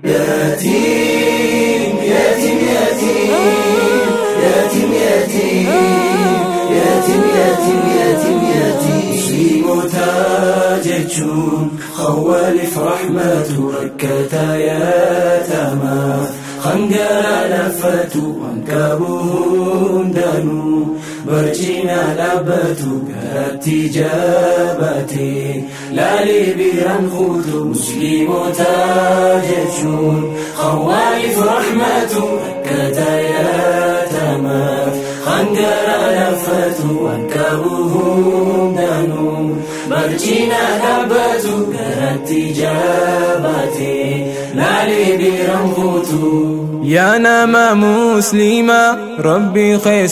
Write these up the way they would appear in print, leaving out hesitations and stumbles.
يتيم يتيم يتيم يتيم يتيم يتيم يتيم يتيم musliimota jechuun khawwalif rahmatu rakkata yatamaaf hangara laffatu waan qabu hundaanuu barcina dhaabbatu garatti jabaate laalee biraan kutu musliimota jechuun khawwalif rahmatu rakkata yatamaaf hangara laffatu waan qabu hundaanuu barcina dhaabbatu garatti jabaate laalee biraan kutu. Yaa nama muslima Rabbi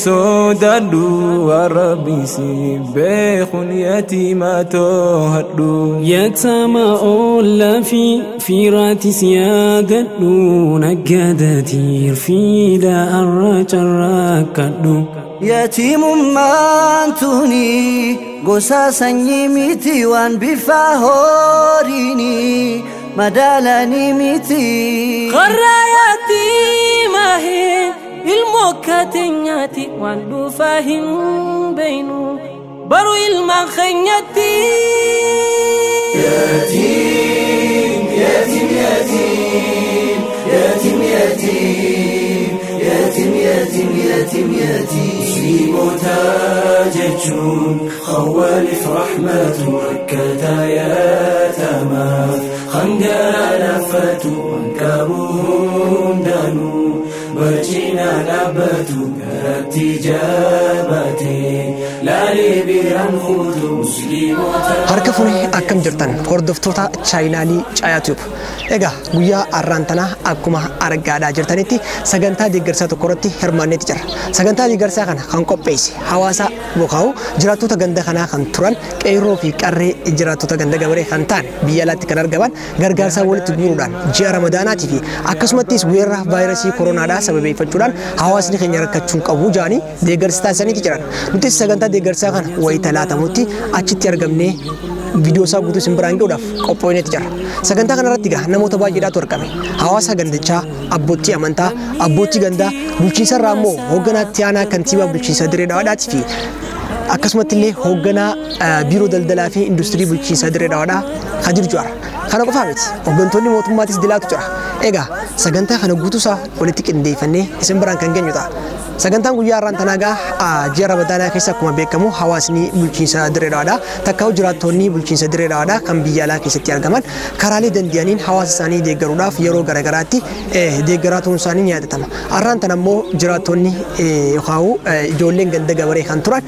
sodaadhu waan Rabbi si beekun yatiima too'adhu. Yatama ollaa fi fiiraatis yaadadhu naggaadatiir fiida arra carraaqqadhu. Yatiimummaan tuni gosa sanyii miti waan bifa horiini madaalanii miti. Qorra yatiimaa ilmoo kaatenyaati waan dhufaa hin beeynu baru ilmaan keenyatti. يتيم يتيم يتيم يتيم يتيم يتيم يتيم يتيم يتيم musliimota jechuun khawwalif rahmatu rakkata yatamaaf hangara laffatu waan qabu hundaanuu barcina dhaabbatu garatti jabaate laalee biraan kutu musliimota. Harka fuunee akkam jirtan hordoftoota chaayinaalii Caayaa Tube. Egaa guyyaa har'aan tanaa akkuma argaadhaa jirtanitti sagantaa deeggarsaa tokko irratti hirmaanneeti jira. Sagantaa deeggarsaa kana kan qopheesse hawaasa Bokaa'u jiraattota ganda kanaa kan turan qeerroo fi qarree jiraattota ganda gabaree kan ta'an biyya alaatti kan argaman gargaarsaa walitti guuruudhaan ji'a Ramadaanaatii fi akkasumattis weerara vaayirasii koronaadhaa sababeeffachuudhaan hawaasni keenya rakkachuu qabu jedhanii deeggarsa taasisaniiti jiran. Nutis sagantaa deeggarsaa kana wayita laatamutti achitti argamnee viidiyoo isaa guutuu isin biraan gahuudhaaf qophoofneeti jira. Sagantaa kanarratti egaa namoota baay'eedhaatu argame. Hawaasa gandichaa, abbootii amantaa, abbootii gandaa, bulchiinsa irraa immoo hoogganaa itti aanaa kantiibaa bulchiinsa Dirree Dawaadhaatii fi akkasumatti illee hoogganaa biiroo daldalaa fi industirii bulchiinsa Dirree Dawaadhaa Kadir Juwaar. Kana qofaa miti hooggantoonni mootummaatis dilaatu jira. Egaa sagantaa kana guutuusaa walitti qindeeffannee isin biraan kan geenyu ta'a. Sagantaan guyyaa har'aan tanaa egaa ji'a Ramadaanaa keessa akkuma beekamu hawaasni bulchiinsa Dirree Dawaadhaa takkaa'u jiraattonni bulchiinsa Dirree Dawaadhaa kan biyya alaa keessatti argaman karaalee danda'aniin hawaasa isaanii deeggaruudhaaf yeroo garaagaraatti deeggaraa turuun isaanii ni yaadatama. Har'aan tana immoo jiraattonni yookaan ijoolleen ganda gabaree kan turan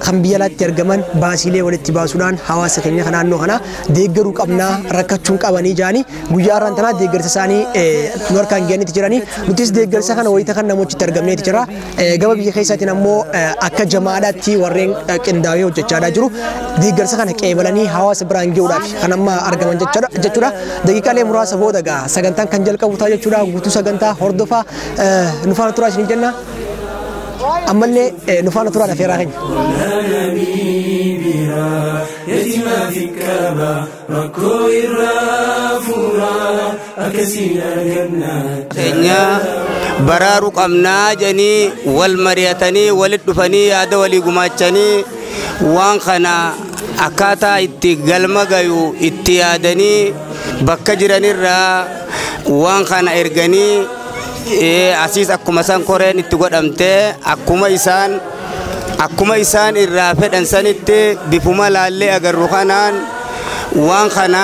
kan biyya alaatti argaman baasiilee walitti baasuudhaan hawaasa keenya kan naannoo kanaa deeggaruu qabnaa rakkachuun qabanii jedhanii guyyaa har'aan tanaa deeggarsa isaanii nu harkaan ga'aniiti jiranii. Nutis deeggarsa kana wayita kan namoonni argamneeti jira. Gama biyya keessaatiin ammoo akka jamaadhaatti warreen qindaa'ee hojjechaadhaa jiru deeggarsa kana qeebalanii hawaasa biraan gahuudhaaf kan amma argaman jechuudha. Daqiiqaalee muraasa booda egaa sagantaan kan jalqabu ta'a jechuudha. Guutuu sagantaa hordofaa nu faana turaa isin jenna. Ammallee nu faana turaa lafeeraa keenya. Yatiima fi qaba rakkoo irraa furaa akkasiin arganna. Keenya baraaruu qabnaa jedhanii wal mari'atanii walitti dhufanii yaada walii gumaachanii waan kana akkaataa itti galma gayu itti yaadanii bakka jiranirraa waan kana erganii asiis akkuma isaan koreen itti godhamtee akkuma isaan irraa fedhan sanitti bifuma laallee agarru kanaan waan kana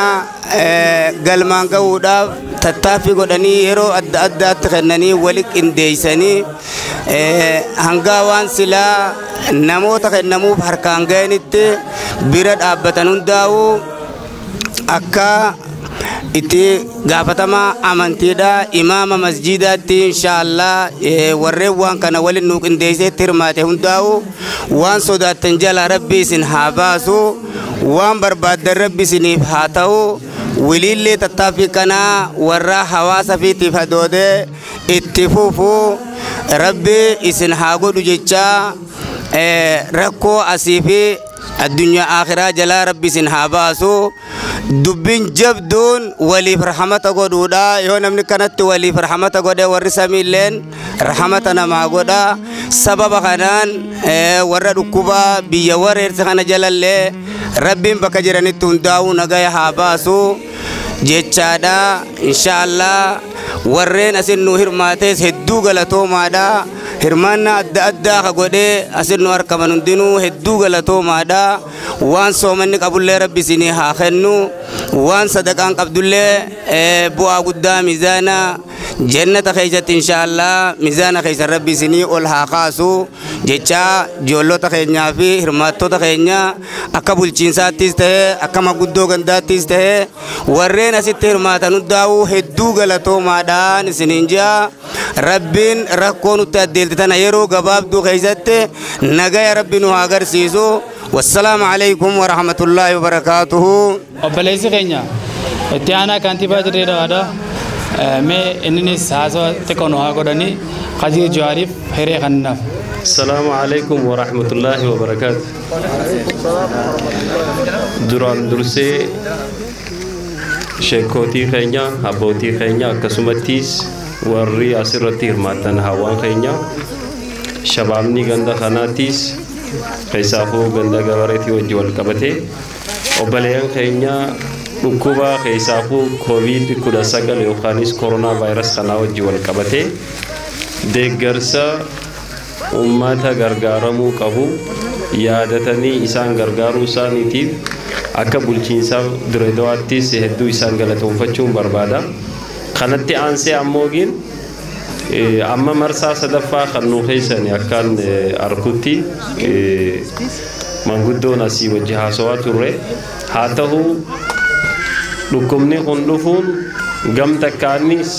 galmaan gahuudhaaf tattaaffii godhanii yeroo adda addaatti kennanii wali qindeessanii hangaa waan silaa namoota kennamuuf harkaan ga'anitti bira dhaabbatan hundaa'u akka itti gaafatama amantiidha imaama masjiidaatti inshaallah warreen waan kana waliin nu qindeesseetti hirmaate hundaa'u waan sodaattan jala rabbi isin haa baasu waan barbaaddan rabbi isiniif haa ta'u wiliillee tattaaffii kanaa warra hawaasa fiitiif hadoodee itti fufu rabbi isin haa godhu jechaa rakkoo asii fi Addunyaa akhiraa jalaa rabbi isin haa baasu. Dubbiin jabduun waliif rahmata godhuudha. Yoo namni kanatti waliif rahmata godhe, warri samiilleen rahmata namaa godha. Sababa kanaan warra dhukkubaa biyya wareerse kana jalallee rabbiin bakka jiranitti hundaa'uu nagaya haa baasu jechaadha. Inshaallah warreen asin nu hirmaates hedduu galatoomaadha. Hirmaannaa adda addaa ka godhee asin nu argaman hundinuu hedduu galatoomaadha. Waan soomanni qabullee rabbi isinii haa kennu. Waan sadaqaan qabdullee bu'aa guddaa miizaana jannata keessatti inshaallah miizaana keessa rabbi isinii ol haa kaasu jechaa, ijoollota keenyaa fi hirmaattota keenya akka bulchiinsaattis ta'ee akka maguddoo gandaattis ta'ee warreen asitti hirmaatan hundaa'uu hedduu galatoomaadhaan isiniin jaa. Rabbiin rakkoo nutti addeelte tana yeroo gabaabduu keessatti nagaya rabbi nu haa agarsiisu. Wassalaamu alaikum warahmatullaahi wabarakaatuhu. Obboleessi keenya itti aanaa kantiibaa Dirree Dhawaadha. Mee inninis haasawa xiqqoo nu haa godhanii Kadir Jawaariif hiree kennaaf. السلام عليكم ورحمة الله وبركاته. Duraan dursee sheekootii keenya, abbootii keenya, akkasumattis warri asirratti hirmaatan, hawaan keenya, shabaabni ganda kanaattis, keessaafuu ganda gabareetii wajji wal qabatee obboleeyyan keenya dhukkuba keessaafuu COVID-19 yookaanis koronaa vaayirasi kanaa wajji wal qabatee deeggarsa ummata gargaaramuu qabu yaadatanii isaan gargaaruu isaaniitiif akka bulchiinsaa Direedawaattis hedduu isaan galatoonfachuun barbaada. Kanatti aansee ammoogin amma marsaa sadaffaa kan nu keessan akkaan arkutti manguddoon asii wajji haasawaa turre haa ta'u, dhukkubni kun dhufuun gam takkaanis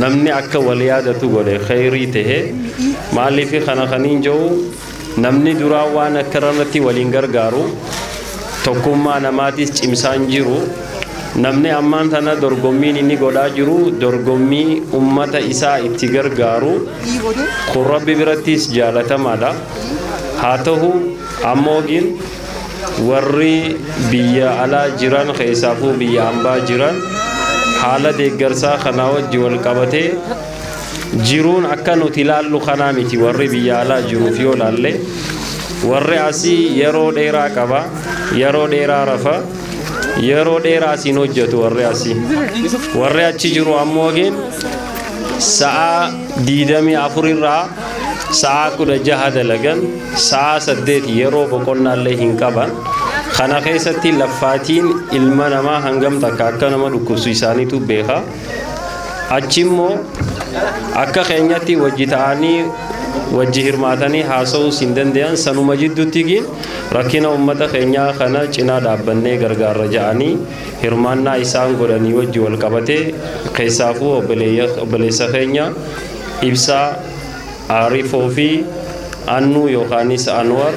namni akka wal yaadatu godhe, khayrii tahe. Maaliif kana kaniin jiru, namni duraa waan akka irratti waliin gargaaru tokkummaa namaatis cimsaan jiru. Namni ammaan tana dorgommiin inni godhaa jiru dorgommii ummata isaa itti gargaaru kun rabbi birattis jaalatamaadha. Haa ta'u ammoogin warri biyya alaa jiran, keessaafuu biyya hambaa jiran, haala deeggarsaa kanaa wajji wal qabatee jiruun akka nuti ilaallu kanaa miti. Warri biyya alaa jiruuf yoo laalle, warri asii yeroo dheeraa qaba, yeroo dheeraa rafa, yeroo dheeraa asiin hojjetu warri asii. Warri achi jiru ammoogin sa'a 24 irraa sa'a 16 dalagan, sa'a 8 yeroo boqonnaallee hin qaban. Kana keessatti laffaatiin ilma namaa hangam takka akka nama dhukkubsu isaaniitu beeka. Achimmoo akka keenyatti wajji ta'anii wajji hirmaatanii haasa'uus hin danda'an. Sanuma jidduutti rakkina uummata keenyaa kana cinaa dhaabbannee gargaarra ja'anii hirmaannaa isaan godhanii wajji wal qabatee, keessaafuu obboleessa keenya Ibsaa Aarifoo fi Annuu yookaanis Anwar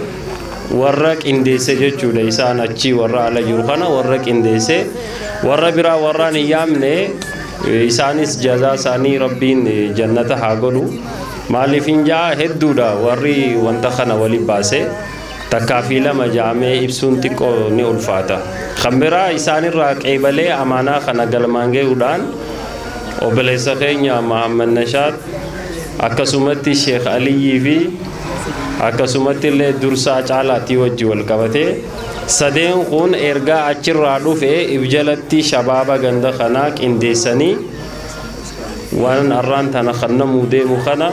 warra qindeesse jechuudha. Isaan achii warra ala jiru kana warra qindeesse, warra biraa warraan hin yaamne, isaanis jazaa isaanii rabbiin jannata haa godhu. Maaliif hin jaa, hedduudha warri wanta kana wali baase, takkaa fi lama jaamee ibsuun xiqqoo ni ulfaata. Kan biraa isaanirraa qeebalee amaanaa kana galmaan gahuudhaan obboleessa keenya Mahammad Nashaad, akkasumatti Sheekh Aliyyii fi akkasumatti illee Dursaa Caalaatii wajji wal qabatee, sadeen kun ergaa achirraa dhufe if jalatti shabaaba ganda kanaa qindeessanii waan arraan tana kannamuu deemu kana,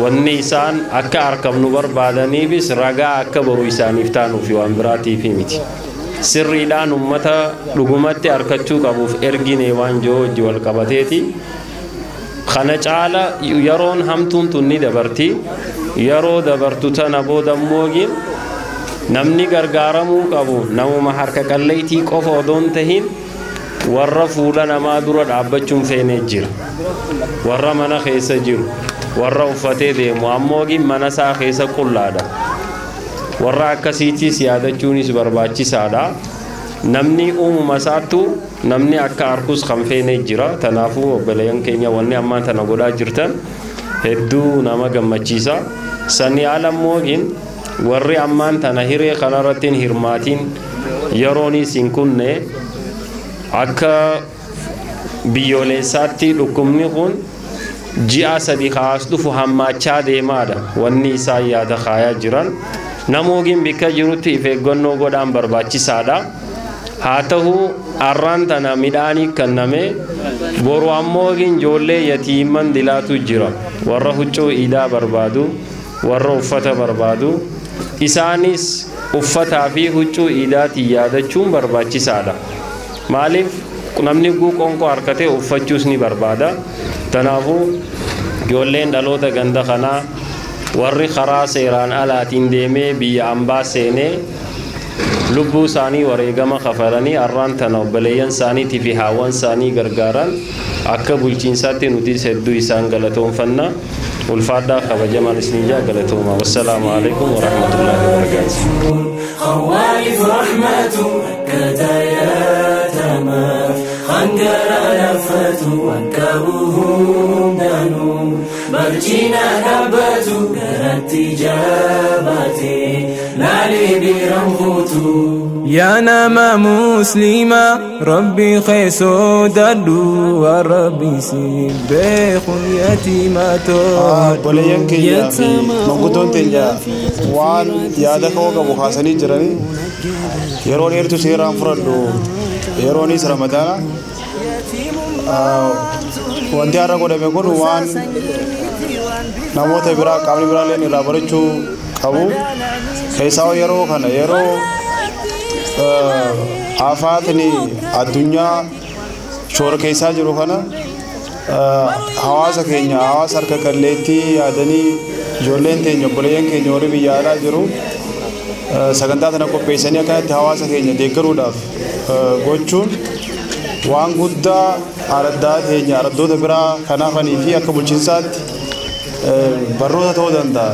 wanni isaan akka arkamnu barbaadaniifis ragaa akka boru isaaniif taanuuf, waan biraatiif miti. Sirriidhaan ummata dhugumatti arkachuu qabuuf ergine waan jiru wajji wal qabateeti. Kana caala yeroon hamtuun tun ni dabarti. Yeroo dabartu tana booda moogiin namni gargaaramuu qabu namuma harka qalleeytii qofa odoon tahin, warra fuula namaa dura dhaabbachuun feenee jira, warra mana keessa jiru, warra uffatee deemu ammoogiin mana isaa keessa qullaadha. Warra akkasiitis yaadachuunis barbaachisaadha. Namni uumuma isaattu namni akka arkus kan feenee jira. Tanaafuu obboleeyyan keenya, wanni ammaan tana godhaa jirtan hedduu nama gammachiisa. Sani ala moogiin Warri ammaan tana hiree kanarratti hin hirmaatin yeroonis hin kunne akka biyyoolessaatti dhukkubni kun ji'a 3 kaas dhufu hammaachaa deemaadha. Wanni isaan yaada kaayaa jiran namoogin bikka jirutti if eeggannoo godhaan barbaachisaadha. Haa ta'u arraan tana midhaanii kenname boru ammoo ijoollee yatiiman dilaatu jira. Warra huccuu iidaa barbaadu, warra uffata barbaadu, isaanis uffataa fi huccuu iidaatiin yaadachuun barbaachisaadha. Maaliif namni qoonqoo harkatee uffachuus ni barbaada. Kanaafuu ijoolleen dhaloota ganda kanaa warri karaa seeraan alaatiin deemee biyya ambaa seenee lubbuu isaanii wareegama kafalanii arraan tana obboleeyyan isaaniitii fi haawwan isaanii gargaaran akka bulchiinsaatti nutis hedduu isaan galatoonfanna. Ulfaadhaa kabajamaan isin jaa galatooma. Wassalaamu alaikum warahmatullaahi wabarakaatuh. خوالف رحمته كتياتما خنجر لفته وانكبوهم دانو برجينا دبته قرت جابتي لالي برمغوتو يا نما مسلمة ربي خيسو دادو وربي سيبيخ يتيمة Obboleeyyan keenya fi manguddoon teenya waan yaada ka'uu qabu kaasanii jiranii yeroo dheertuu seeraan fudhadhu yeroonis ramadaana wanti har'a godhame kun waan namoota biraa qaamni biraallee irraa barachuu qabu. Keessaa yeroo kana yeroo afaatni addunyaa shoora keessaa jiru kana hawaasa keenya hawaasa harka qalleettii yaadanii ijoolleen teenya obboleeyyan keenya warri biyya alaa jiru sagantaa kana qopheessanii akkanatti hawaasa keenya deeggaruudhaaf gochuun waan guddaa araddaa teenya araddoota biraa kanaafanii fi akka bulchiinsaatti barnoota ta'uu danda'a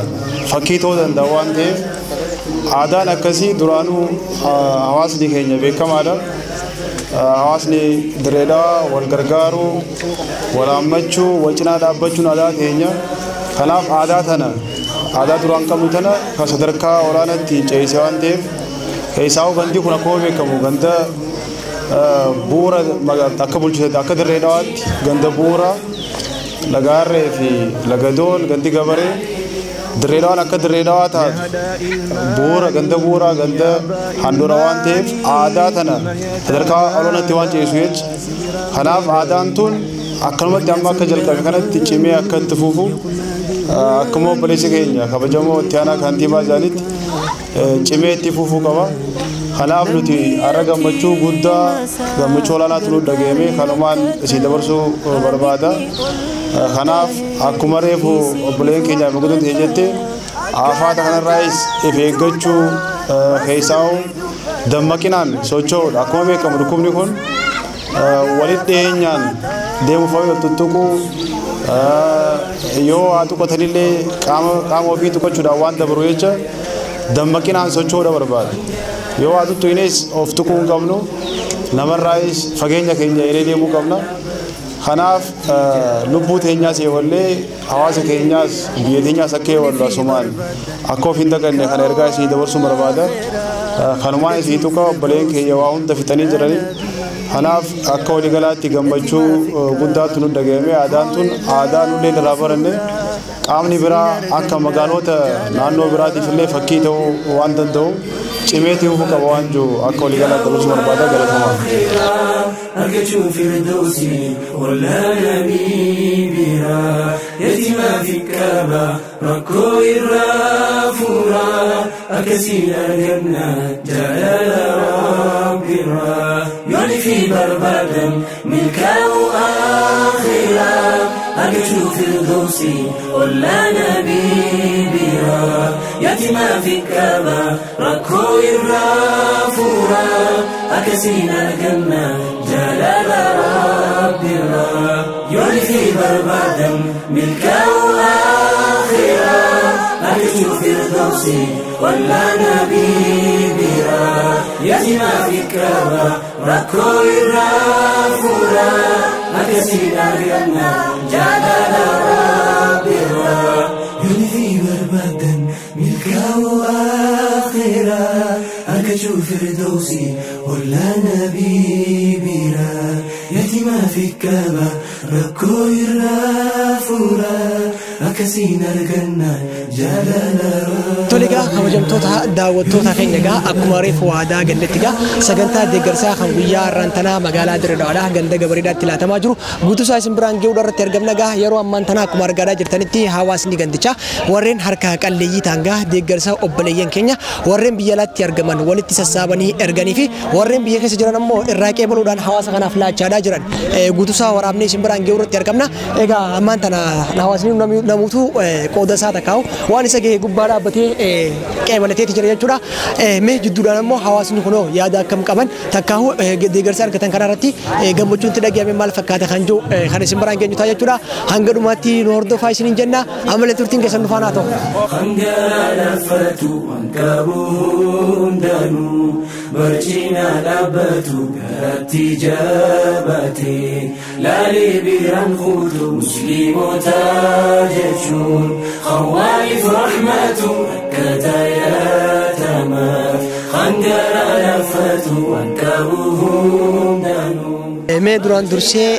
fakkii ta'uu danda'a waan ta'eef aadaan akkasii duraanuu hawaasni keenya beekamaadha. Hawaasni direedhaa wal gargaaruu, wal hammachuu, wal cinaa dhaabbachuun aadaa keenya. Kanaaf aadaa tana aadaa duraan qabnu tana kan sadarkaa olaanaatti ceesise waan ta'eef keessaa'uu gandi kun akkuma beekamu ganda bu'uura akka bulchiinsa akka dirree dhawaatti ganda bu'uura lagaarree fi lagadoon gandi gabaree dirree dhawaan akka dirree dhawaa taatu bu'uura ganda bu'uura ganda handhuura waan ta'eef aadaa tana sadarkaa olaanaatti waan ceesisu jecha. Kanaaf aadaan tun akkanumatti amma akka jalqabe kanatti cimee akka itti fufu akkuma obboleessi keenya kabajamoo itti aanaa kantiibaa isaaniitti cimee itti fufuu qaba. Kanaaf nuti har'a gammachuu guddaa gammachuu olaanaatu nu dhagahame kanumaan isin dabarsuu barbaada. Kanaaf akkuma reefu obboleen keenya manguddoon ta'e jette afaata kanarraayis if eeggachuu keessaa'u dammaqinaan socho'uudha. Akkuma beekamu dhukkubni kun walitti dhiyeenyaan deemuuf wal tuttuquu yoo haa tuqatanillee qaama ofii tuqachuudhaan waan dabaru jecha dammaqinaan socho'uudha barbaada. Yoo haa tuttuqnes of tuquu hin qabnu namarraayis fageenya keenya yeree deemuu qabna. Kanaaf lubbuu teenyaas eewallee hawaasa keenyaas biyya teenyaas akka eewallu asumaan akka of hin daganne kana ergaa isinii dabarsuu barbaada. Kanumaan isinii tuqa obboleen keenya waa hunda fixanii jiranii. Kanaaf akka waliigalaatti gammachuu guddaatu nu dhagahame. Aadaan tun aadaa nullee irraa baranne qaamni biraa akka magaalota naannoo biraatiif illee fakkii ta'uu waan danda'u cimeetii fufuu qaba waan jiru akka waliigalaatti dabarsuu barbaada. Galatooma. أرجو فردوسي ولا نبي بها يتيما في الكعبة ركو الرافورا أكسين الجنة جلال رب الرا يولي في بربادا ملكا آخرا أرجو فردوسي ولا نبي بها يتيما في الكعبة ركو الرافورا أكسين الجنة جلال رب الرا يولي في بربادا ملكا آخرا أرجو فردوسي ولا نبي برا يتيما في الكعبة ركو الرافورا أكسين الجنة جلال رب الرا يولي في بربادا ملكا firdawsi ollaa nabii biraa yatimaa fi kaaba rakkoo irraa furaa akkasiin arganna jaalala. Tole egaa kabajamtoota daawwattoota keenya egaa akkuma reefu waadaa galletti egaa sagantaa deeggarsaa kan guyyaa har'aan tanaa magaalaa Dirree Dawaadhaa ganda Gabareedaatti laatamaa jiru guutuu isaa isin biraan ga'uudha irratti argamna egaa yeroo ammaan tanaa akkuma argaa jirtanitti hawaasni gandichaa warreen harka qalleeyyii ta'an egaa deeggarsa obboleeyyan keenya warreen biyya alaatti argaman walitti sassaabanii erganii fi warreen biyya keessa jiran ammoo irraa qeebaluudhaan hawaasa kanaaf laachaadhaa jiran guutuu isaa waraabnee isin biraan ga'uu irratti argamna egaa ammaan tana hawaasni namuutu qooda isaa takkaa'u waan isa ga'e gubbaa dhaabbatee qeebalateeti jira jechuudha. Mee jidduudhaan ammoo hawaasni kunoo yaada akkam qaban takkaa'u deeggarsa argatan kana irratti gammachuun itti dhagahame maal fakkaata kan jiru kan isin biraan geenyu ta'a jechuudha. Hanga dhumaatti nu hordofaa isiniin jenna amalee turtiin keessan nu faana haa ta'u. Hangara laffatu waan qabu hundaanuu barcina dhaabbatu garatti jabaate laalee biraan kuutu musliimota jechuun khawwaa'if rahmatu akkata yaatamaaf hangara laffatu waan qabu hundaanuu. Mee duraan dursee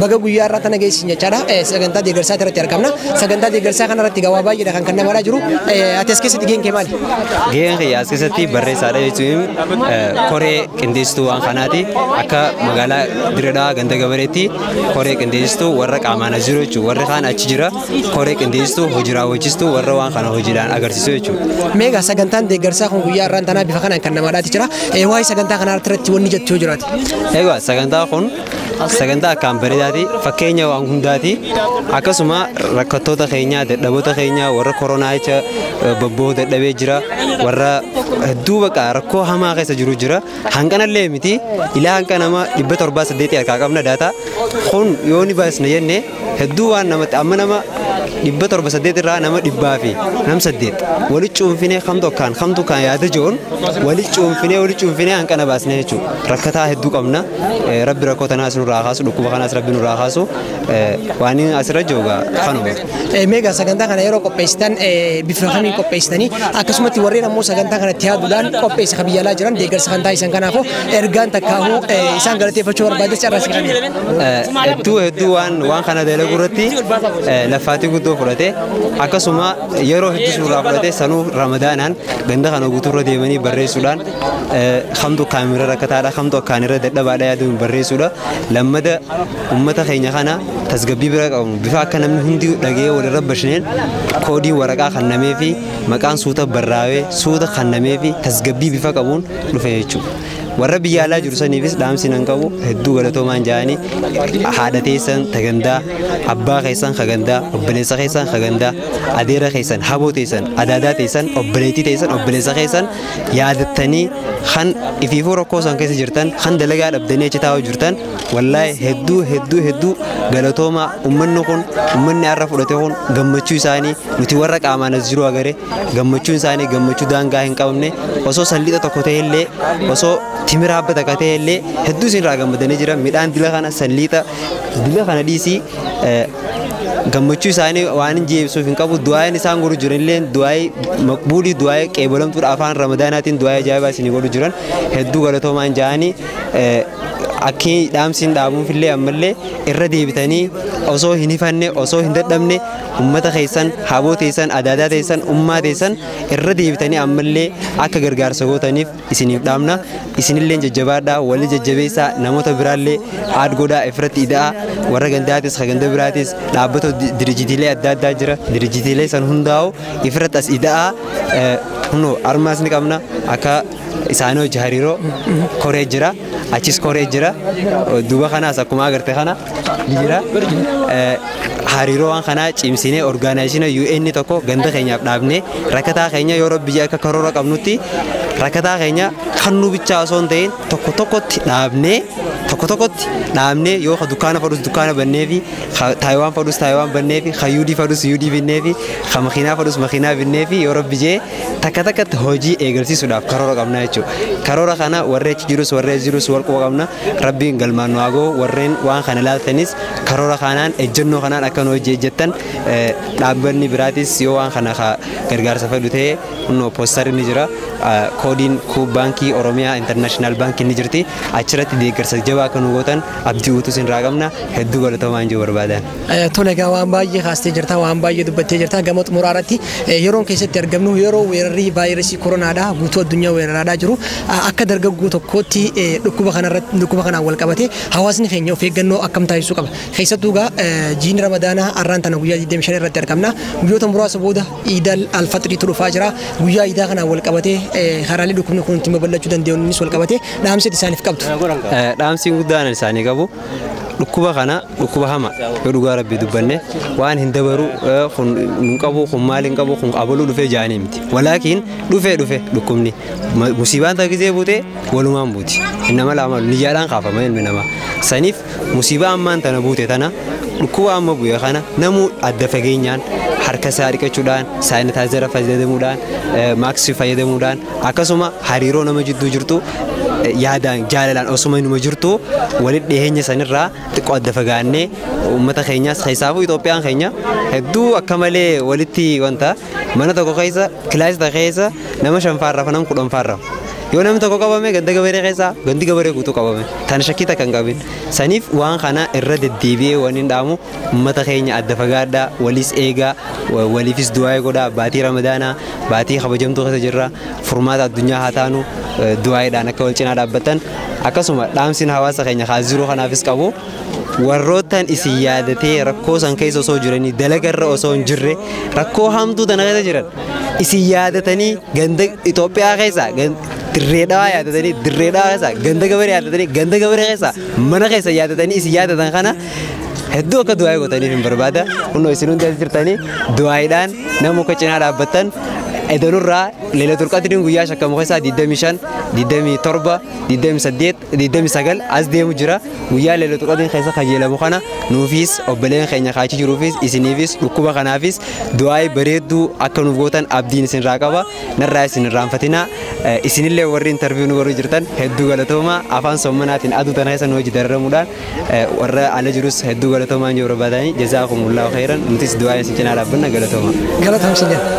baga guyyaa irraa tana geessin jechaadha. Sagantaa deeggarsaa irratti argamna. Sagantaa deeggarsaa kana irratti gawaa baay'eedha kan kennamaadhaa jiru. Ati as keessatti gaheen kee maali? Gaheen kiyya as keessatti barreessaadha jechuun koree qindeessituu waan kanaati. Akka magaalaa Dirree Dawaa ganda Gabareetti koree qindeessituu warra qaamaan as jiru jechuudha. Warri kaan achi jira. Koree qindeessituu hojii raawwachiistuu warra waan kana hojiidhaan agarsiisu jechuudha. Mee egaa sagantaan deeggarsaa kun guyyaa irraan tanaa bifa kanaan kennamaadhaati jira. Waa'ee sagantaa kanaa irratti wanni jettu yoo jiraate. Egaa sagantaa kun sagantaa akkaan bareedaati fakkeenya waan hundaati akkasuma rakkattoota keenya dadhaboota keenya warra koronaa jecha bobboo dadhabee jira warra hedduu baqa rakkoo hamaa keessa jiru jira hanqanallee miti ilaa hanqa nama 708 harkaa qabna daataa kun yoo ni baasna jenne hedduu waan namatti amma nama 708 irraa nama 100 fi nam 8 walitti cuunfinee kamtu akkaan kamtu kan yaada jiruun walitti cuunfinee hanqana baasne jechuudha rakkataa hedduu qabna rabbi rakkoo tanaas nurraa kaasu dhukkuba kanaas rabbi nurraa kaasu waan asirra jiru kanuma. Meegaa sagantaa kana yeroo qopheessitan bifa kamiin qopheessitanii akkasumatti warreen ammoo sagantaa kanatti yaaduudhaan qopheessa kan biyya alaa jiran deeggarsa kan taasisan kanaafuu ergaan takkaahuu isaan galateeffachuu barbaadas carraa si kenna. Hedduu waan kana dalaguu irratti laffaatii guddoo fudhate akkasuma yeroo hedduu suuraa fudhate sanuu ramadaanaan ganda kana guutuurra deemanii barreessuudhaan kamtu kaameera rakkataadha kamtu akkaan irra dadhabaadha yaaduun barreessuudha lammada uummata keenya kana tasgabbii bira qabu bifa akka namni hundi dhagee walirra bashneen koodii waraqaa kannamee fi maqaan suuta barraawee suuta kannamee fi tasgabbii bifa qabuun dhufe jechuudha. Warra biyya alaa jiru saniifis dhaamsi nan qabu hedduu galatoomaan ja'anii haadha teessan tagandaa abbaa keessan kagandaa obboleessa keessan kagandaa adeera keessan haboo teessan adaadaa teessan obboleettii teessan obboleessa keessan yaadattanii kan ifiifuu rakkoo san keessa jirtan kan dalagaa dhabdanii achi taa'uu jirtan wallaahi hedduu hedduu hedduu galatoomaa ummanni kun ummanni har'a fudhate kun gammachuu isaanii nuti warra qaamaan as jiru agare gammachuun isaanii gammachuu daangaa hin qabne osoo sallixa tokko ta'e illee osoo timira abba takka ta'e illee hedduu isin irraa gammadanii jira midhaan dila kana sallixa dila kana dhiisii gammachuu isaanii waan hin jeebisuuf hin qabu du'aayin isaan godhu jiran illee du'aayii maqbuulii du'aayii qeebalamtuudha afaan ramadaanaatiin du'aayii ajaa'ibaa isinii godhu jiran hedduu galatoomaan ja'anii akki dhaamsiin dhaabuuf illee ammallee irra deebitanii osoo hin hifanne osoo hin dadhabne ummata keessan haboo teessan adaadaa teessan ummaa teessan irra deebitanii ammallee akka gargaarsa gootaniif isiniif dhaamna isinillee jajjabaadhaa walii jajjabeessaa namoota biraallee aad godhaa ifirratti ida'aa warra gandaatis ganda biraatis dhaabbata dirijitiilee adda addaa jira dirijitiilee san hundaa'u ifirratti as ida'aa hunoo armaas ni qabna akka isaanii hojii hariiroo koree jira achis koree jira duuba kanaas akkuma agarte kana jira hariiroo waan kanaa cimsinee orgaanaayizina UN tokko ganda keenyaaf dhaabnee rakkataa keenya yeroo biyya akka karoora qabnutti rakkataa keenya kan nu bichaa osoo hin ta'in tokko tokkotti dhaabnee Tokko tokkotti dhaabnee yoo dukkaana fadhus dukkaana bannee fi Taayiwaan fadhus Taayiwaan bannee fi Yuudii fadhus Yuudii binnee fi makiinaa fadhus makiinaa binnee fi yoo rabbi jee takka takkatti hojii eegalsiisuudhaaf karoora qabna jechuudha. Karoora kana warri achi jirus warri as jirus wal quba qabna. Rabbiin galmaan nu haa warreen waan kana laaltanis karoora kanaan ejjennoo kanaan akka nu hojii ejjettan dhaabbanni biraatis yoo waan kana gargaarsa fedhu ta'e kunoo poostarri ni jira. Koodiin kuub baankii Oromiyaa Intarnaashinaal baankii ni jirti. Achirratti deeggarsa jabaa akka nu gootan abdii guutuu isin irraa qabna. Hedduu galatoomaa hin jiru barbaadan. Tole egaa waan baay'ee kaastee jirta, waan baay'ee dubbattee jirta. Gama xumuraa irratti yeroon keessatti argamnu yeroo weerarri vaayirasii koronaadha guutuu addunyaa weeraraadhaa jiru. Akka dargaggoo tokkootti dhukkuba kanarratti dhukkuba kanaan wal qabate hawaasni keenya of eeggannoo akkam taasisuu qaba? Keessattuu egaa jiini Ramadaanaa har'aan tana guyyaa 25 irratti argamna. Guyyoota muraasa booda Iidal Alfaxiriitu dhufaa jira. Guyyaa Iidaa kanaan wal qabate karaalee dhukkubni kun ittiin babal'achuu danda'uunis wal qabate dhaamsi isaaniif qabdu. Dhaamsi guddaan isaanii qabu dhukkuba kana dhukkuba hama yoo dhugaa rabbi dubbanne waan hin dabaru kun hin qabu kun maal hin qabu kun abaluu dhufee jaanii miti. Walaakiin dhufee dhufe dhukkubni musiibaan tagisee buute walumaan buuti. Innama lama niyyaadhaan kaafama ilmi namaa. Saniif musiibaa ammaan tana buute tana dhukkuba amma bu'e kana namuu adda fageenyaan harka isaa dhiqachuudhaan saanitaayizara fayyadamuudhaan maaksii fayyadamuudhaan akkasuma hariiroo nama jidduu jirtu yaadaan jaalalaan osuma inuma jirtu walitti dhiyeenya sanirraa xiqqoo adda fagaannee uummata keenyaas keessaafuu Itoophiyaan keenya hedduu akka malee walitti wanta mana tokko keessa kilaasii tokko keessa nama shanfaarra nama kudhanfaarra yoo namni tokko qabame ganda gabaree keessa gandi gabaree guutuu qabame tana shakkii takka hin qabin. Saniif waan kana irra deddeebi'ee waan hin dhaamu uummata keenya adda fagaadhaa waliis eegaa waliifis du'aa godhaa. Baatii Ramadaanaa baatii kabajamtuu keessa jirra furmaata addunyaa haa taanu du'aayiidhaan akka wal cinaa dhaabbatan. Akkasuma dhaamsiin hawaasa keenya kaaziroo kanaafis qabu warroottan isin yaadatee rakkoo san keessa osoo jiranii dalagarra osoo hin jirre rakkoo hamtuu tana keessa jiran isin yaadatanii ganda Itoophiyaa keessa dirree dhawaa yaadatanii dirree dhawaa keessa ganda gabaree yaadatanii ganda gabaree keessa mana keessa yaadatanii isin yaadatan kana hedduu akka du'aa gootaniif hin barbaada. Kunoo isin hundi as jirtanii du'aayiidhaan nama akka cinaa dhaabbattan edanurraa Leelatul Qadriin guyyaa shakkamu keessaa 25, 27, 28, 29 as deemu jira. Guyyaa Leelatul Qadriin keessa kajeelamu kana nuufis obboleen keenya kaachii jiruufis isiniifis dhukkuba kanaafis du'aa bareedduu akka nuuf gootan abdiin isinirraa qaba. Narraa isin irraanfatinaa. Isinillee warri intarviiyuu nu warri jirtan hedduu galatoomaa afaan sommanaatiin aduu tana keessa nu hojii dararamuudhaan warra ala jirus hedduu galatoomaa hin jiru barbaadanii jazaakumullahu khairan nutis du'aa isin cinaa dhaabbanna galatooma. Galatoom sin jedha.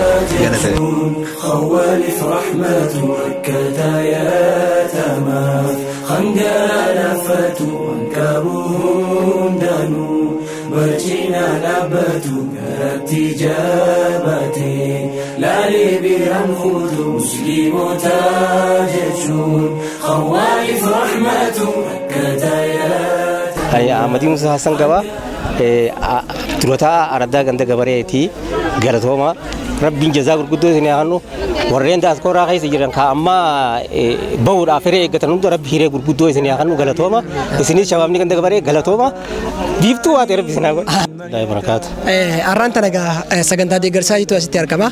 Galatooma. خوالف رحمة ركتا يا تمام خنقال فتو دانو برجينا لبتو كرتجابتي لا لي برمخوت مسلم تاجتون خوالف رحمة ركتا يا هيا أحمد موسى حسن قبا تروتا أردا غند غبريتي غلطوما rabbiin jazaa gurguddoo isin haa kennu warreen daaskooraa keessa jiran ka amma bahuudhaaf hiree eeggatan hunda rabbi hiree gurguddoo isin haa kennu galatooma isinis shabaabni ganda gabaree galatooma biiftuu waatee rabbi isin haa godhu. Barakaatu. Har'aan tana egaa sagantaa deeggarsaa jitu asitti argama.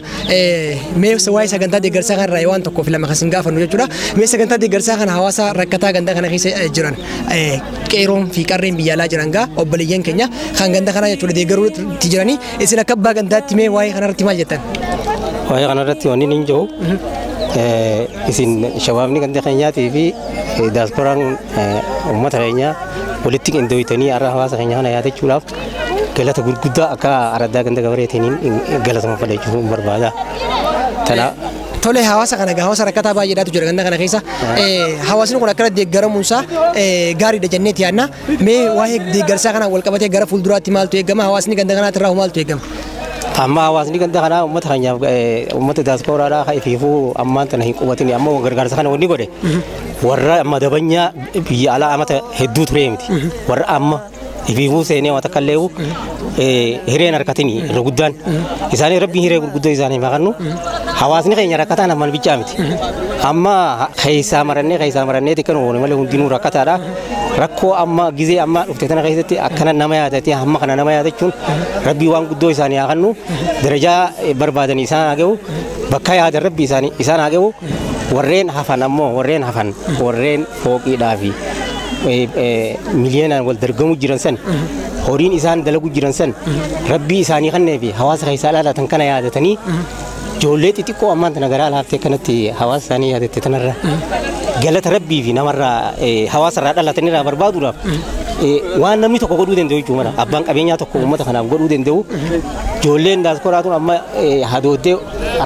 Mee waa'ee sagantaa deeggarsaa kanarraa waan tokkoo fi lama kan isin gaafannu jechuudha. Mee sagantaa deeggarsaa kana hawaasa rakkataa ganda kana keessa jiran qeeroon fi qarreen biyya alaa jiran gaa obboleeyyan keenya kan ganda kanaa jechuudha deeggaruutti jiranii isin akka abbaa gandaatti mee waa'ee kanarratti maal jettan? Waa'ee kanarratti wanni hin jiru isin shabaabni ganda keenyaatii fi daasporaan uummata keenyaa walitti qindooytanii har'a hawaasa keenya kana yaadachuudhaaf galata gurguddaa akka araddaa ganda gabareetiin galatama fudhachuu barbaada. Tole hawaasa kana hawaasa rakkataa baay'eedhaatu jira ganda kana keessa. Hawaasni kun akkana deeggaramuun isaa gaariidha jenneeti yaadna. Mee waa'ee deeggarsaa kanaan wal qabatee gara fuulduraatti maaltu eegama? Hawaasni ganda kanaatti irraa maaltu eegama? Amma hawaasni ganda kanaa uummata keenyaaf uummata daasporaadhaa kan ifiifuu ammaan tana hin qubatin amma gargaarsa kana wanni godhe warra amma dabanyaa biyya alaa amata hedduu turee miti warra amma ifiifuu seenee waan takka illee hireen harkatin irra guddaan isaanii rabbiin hiree gurguddoo isaanii haa kennu hawaasni keenya rakkataan ammaan bichaa miti amma keessaa marannee xiqqaan oole malee hundinuu rakkataadha rakkoo amma gizee amma dhufte tana keessatti akkana nama yaadatee hamma kana nama yaadachuun rabbii waan guddoo isaanii haa kennu darajaa barbaadanii isaan haa ga'u bakka yaadan rabbii isaanii isaan haa ga'u warreen hafan ammoo warreen hafan warreen fooqiidhaa fi Miliyoonaan wal dargamu jiran san horiin isaan dalagu jiran san rabbii isaanii kannee fi hawaasa keessaa dhalatan kana yaadatanii ijoollee xixiqqoo ammaan tana garaa laaftee kanatti hawaasa isaanii yaadatte tanarra galata rabbii fi namarraa hawaasarraa dhalatanirraa barbaaduudhaaf waan namni tokko godhuu danda'u jechuudha mala abbaan qabeenyaa tokko uummata kanaaf godhuu danda'u ijoolleen daasporaa tun amma hadooddee